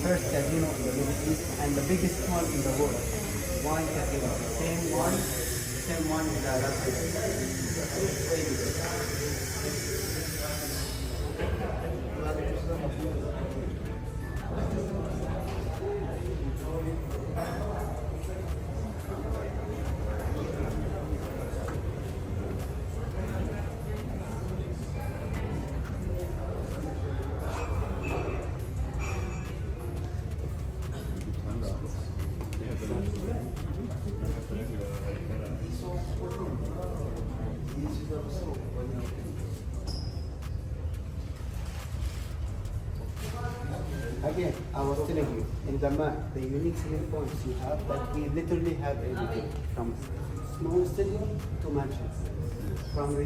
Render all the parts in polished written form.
First casino in the Middle East and the biggest one in the world. One casino, the same one in the Las Vegas. Way bigger. Again, I was telling you, in the map, the unique selling points you have that we literally have everything from small studio to mansions. From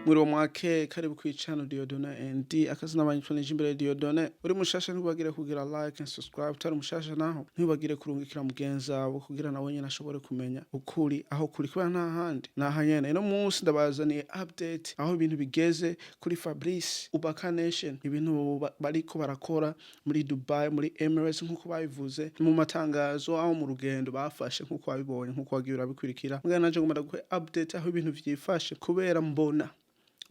Mwiriwe mwake, karibu kwi channel Diodone ND. Akazina banyitwa imbere Diodone. Uri mushasha, ntibagire kugira like and subscribe. Utari mushasha naho, ntibagire kurungikira mugenzi wawe kugira nawe nyene ashobore kumenya ukuri aho kuri, kubera nta handi naha nyene. Ino munsi ndabazaniye update aho ibintu bigeze kuri Fabrice Ubaka Nation, ibintu bariko barakora muri Dubai, muri Emirates, nkuko babivuze mu matangazo, aho mu rugendo bafashe, nkuko babibonye, nkuko wagiye urabikurikira. Mbwa nanje ngomba ndaguhe update aho ibintu vyifashe, kubera mbona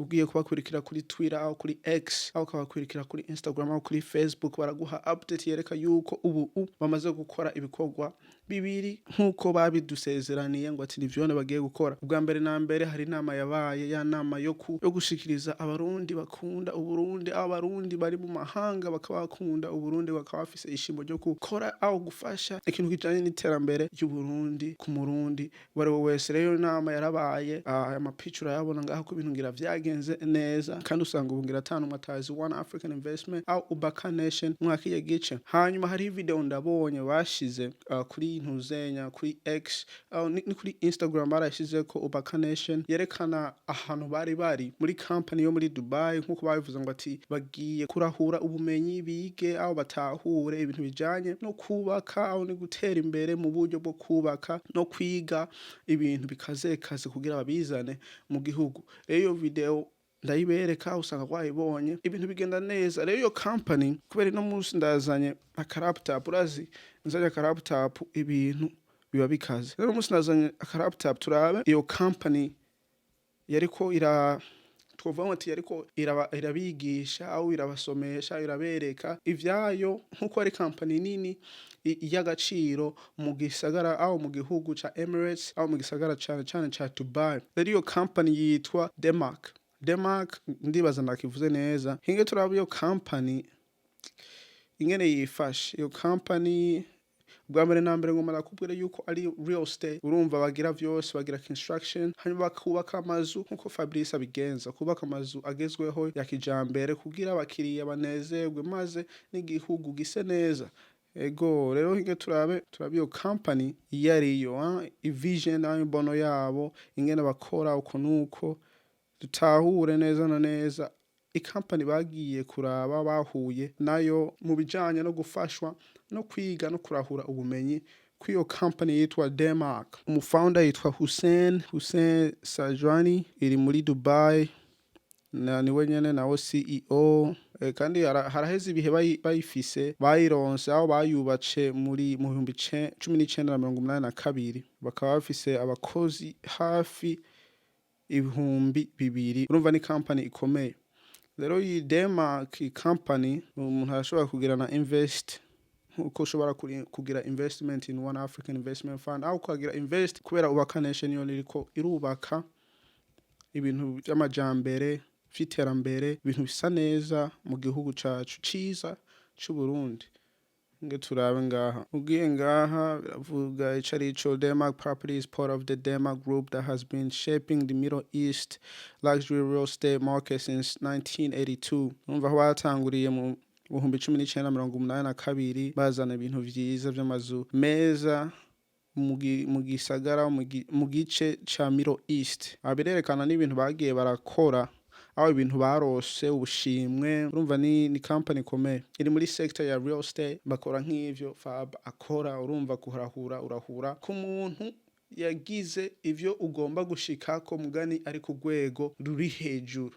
ugiye kubakurikira kuri Twitter aho kuri X, aho ukabakurikira kuri Instagram, aho kuri Facebook, baraguha update yereka yuko ubu bamaze gukora ibikorwa bibiri nk'uko babidusezeraniye ngo ati nivyone bagiye gukora. Ubwa mbere na mbere, hari inama yabaye, ya nama yo gushikiriza Abarundi bakunda Uburundi, aho Abarundi bari mu mahanga bakaba bakunda Uburundi, bakaba bafise ishimo ryo gukora aho gufasha ikintu kijanye n'iterambere ry'Uburundi ku Murundi uwo ari we wese. Rero iyo nama yarabaye, aya mapica urayabona ngaho ko ibintu ngira vyagenze neza, kandi usanga ubu ngira atanu atazi One African Investment aho Ubaka Nation mwakiye gice. Hanyuma hariho video ndabonye bashize kuri ntuzenya kuri X, ni kuri Instagram, barashize ko Ubaka Nation yerekana ahantu bari muri company yo muri Dubai, nkuko babivuze ngo ati bagiye kurahura ubumenyi, bige aho batahure ibintu bijanye no kubaka, aho ni gutera imbere mu buryo bwo kubaka no kwiga ibintu bikazekaze kugira babizane mu gihugu. Rero iyo video ndayibereka, usanga wayibonye, ibintu bigenda neza. Rero iyo company, kubera ino munsi ndazanye aka laptop, urazi nzanye aka laptop ibintu biba bikaze. Rero umunsi nazanye aka laptop, turabe iyo company yariko ira twovuga ngo ati yariko irabigisha aho irabasomesha, irabereka ivyayo, nkuko ari company nini y'agaciro mu gisagara, aho mu gihugu ca Emirates, aho mu gisagara cane cane ca Dubai. Rero iyo company yitwa Demac. Demac, ndibaza ndakivuze neza. Hinge turaba iyo company ingene yifashe. Iyo company, bwa mbere na mbere ngomba nakubwira yuko ari real estate. Urumva bagira vyose, bagira construction, hanyuma bakubaka amazu nkuko Fabrice abigenza, kubaka amazu agezweho ya kijambere kugira abakiriya banezerwe, maze n'igihugu gise neza. Ego, rero hinge turabe iyo company iyo ariyo, vision nayo imbono yabo, ingene bakora uko nuko dutahure neza na neza ikampani bagiye kuraba, bahuye nayo mu bijanye no gufashwa no kwiga no kurahura ubumenyi kw'iyo company yitwa Demac. Umufounder yitwa Hussein Sajwani, iri muri Dubai, na niwe nyene nawe CEO. Kandi haraheze ibihe bayifise, bayironse aho bayubatse muri mu 1982, bakaba bafise abakozi hafi 2000. Urumva ni company ikomeye. Rero iyi Demac company, umuntu arashobora kugira na invest nkuko ushobora kugira investment in One African Investment Fund, aho ukagira invest, kubera Ubaka Nation yo iriko irubaka ibintu vy'amajambere, vy'iterambere, ibintu bisa neza mu gihugu cacu ciza c'Uburundi. Nge turabe ngaha, ugiye ngaha biravuga ico arico. Demac Properties, part of the Demac Group that has been shaping the Middle East luxury real estate market since 1982. Urumva aho batanguriye mu 1982, bazana ibintu vyiza vy'amazu meza mu gisagara, mu gice ca Middle East. Aha birerekana n'ibintu bagiye barakora. Aho ibintu barose ubushimwe, urumva ni company ikomeye iri muri sector ya real estate, bakora nk'ivyo Fab akora. Urumva kuharahura, urahura ku muntu yagize ivyo ugomba gushikako, mugani ari ku rwego ruri hejuru.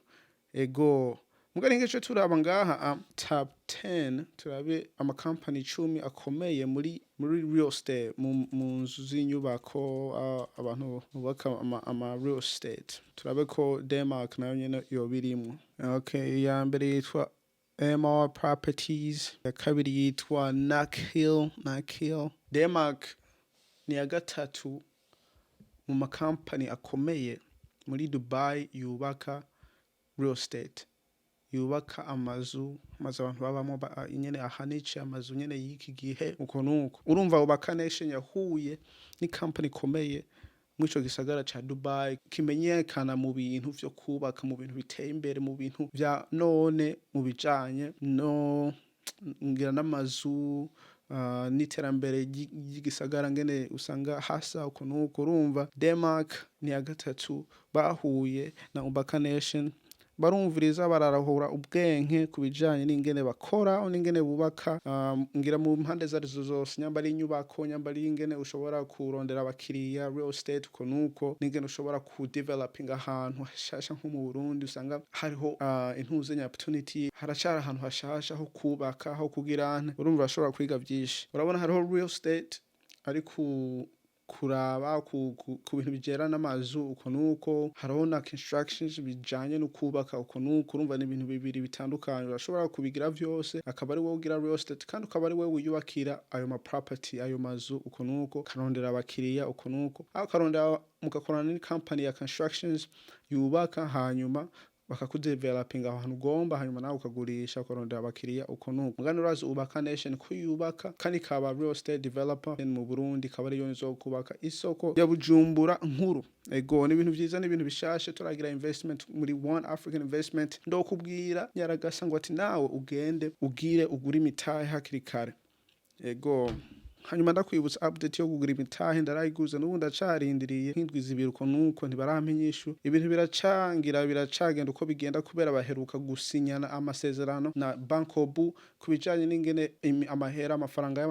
Ego, mugani ngico turaba ngaha, top 10, turabe amakampani 10 akomeye muri real estate, mu nzu z'inyubako, abantu bubaka ama real estate. Turabe ko Denmark nayo nyene yoba irimwo. Okay, iya mbere yitwa MR Properties, iya kabiri yitwa Nakheel. Nakheel Denmark ni iya gatatu mu makampani akomeye muri Dubai yubaka real estate, yubaka amazu abantu babamo, nyene ahanice amazu nyene y'iki gihe, uko nuko. Urumva Ubaka Nation yahuye ni company ikomeye muri ico gisagara ca Dubai, kimenyekana mu bintu vyo kubaka, mu bintu biteye imbere, mu bintu vya none, mu bijanye no ngira n'amazu, n'iterambere ry'igisagara, ngene usanga hasa uko nuko. Urumva Denmark ni iya gatatu, bahuye na Ubaka Nation, barumviriza, bararahura ubwenge ku bijanye n'ingene bakora n'ingene bubaka, ngira mu mpande zarizo zose, nyamba ari inyubako, nyamba ari ingene ushobora kurondera abakiriya, real estate, uko nuko, n'ingene ushobora ku developing ahantu hashasha. Nko mu Burundi usanga hariho intuzenya opportunity, haracari ahantu hashasha ho kubaka, ho kugira ante. Urumva urashobora kwiga vyinshi. Urabona hariho real estate, ari ku kuraba ku bintu bijera n'amazu, uko nuko. Hariho na constructions bijanye no kubaka, uko nuko. Urumva ni ibintu bibiri bitandukanye, urashobora kubigira vyose, akaba ari wowe ugira real estate kandi ukaba ari wowe wiyubakira ayo ma property, ayo mazu, uko nuko, ukarondera abakiriya, uko nuko, aho ukarondera mugakorana ni company ya constructions yubaka, hanyuma bakakudevelopinga aho hantu ugomba, hanyuma nawe ukagurisha, ukarondera abakiriya, uko nuko. Mugani urazi Ubaka Nation ko yubaka kandi ikaba real estate developer mu Burundi, ikaba ariyo izokubaka isoko ya Bujumbura nkuru. Ego, ni ibintu vyiza, ni ibintu bishashe. Turagira investment muri One African Investment. Ndokubwira nyaragasa ngo ati nawe ugende ugire ugure imitahe hakiri kare. Ego, hanyuma ndakwibutsa update yo kugura imitahe. Ndarayiguze, n'ubu ndacarindiriye nk'indwi 2, uko nuko, ntibarampa inyishu. Ibintu biracangira, biracagenda uko bigenda, kubera baheruka gusinyana amasezerano na Bancobu ku bijanye n'ingene amahera, amafaranga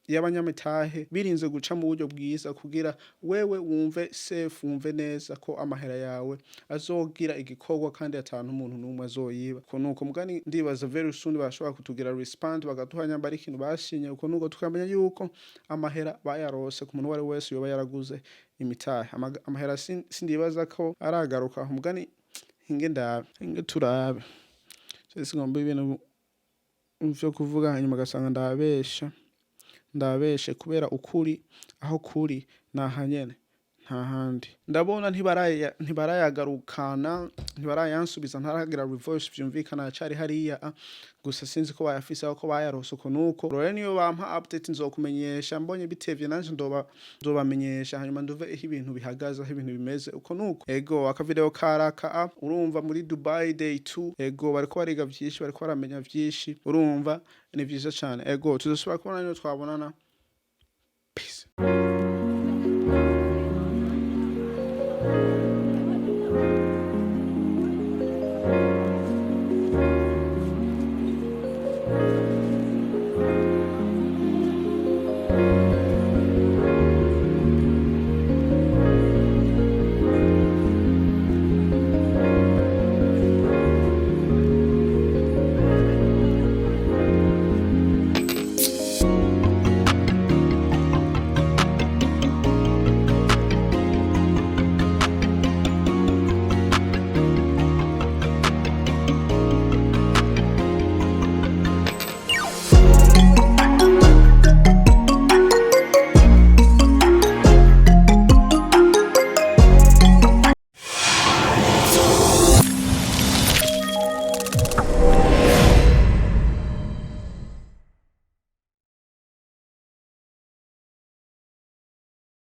y'abanyamitahe birinze guca mu buryo bwiza, kugira wewe wumve safe, wumve neza ko amahera yawe azogira igikorwa kandi atanu umuntu n'umwe azoyiba, uko nuko. Mugani ndibaza very soon bashobora kutugira respond, bakaduha nyamba ari ikintu bashinye, uko nuko, tukamenya yuko amahera bayarose ku muntu uwo ari we wese yoba yaraguze imitahe. Amahera sindibaza ko aragaruka. Mugani hinge ndabe, hinge turabe. Singomba ibintu vyo kuvuga hanyuma ugasanga ndabesha, ndabeshe, kubera ukuri aho kuri naha nyene, nta handi. Ndabona ntibarayagarukana, ntibarayansubiza, ntaragira reverse vyumvikana, acari hariya. Gusa sinzi ko bayafise aho ko bayarose, uko nuko. Rero niyo bampa update nzokumenyesha. Mbonye bitevye nanje ndoba nzobamenyesha, hanyuma nduve aho ibintu bihagaze, aho ibintu bimeze, uko nuko. Ego, akavideo karaka urumva muri Dubai day 2. Ego, bariko bariga vyinshi, bariko baramenya vyinshi, urumva ni vyiza cane. Ego, tuzosubira kubona niyo twabonana. Peace.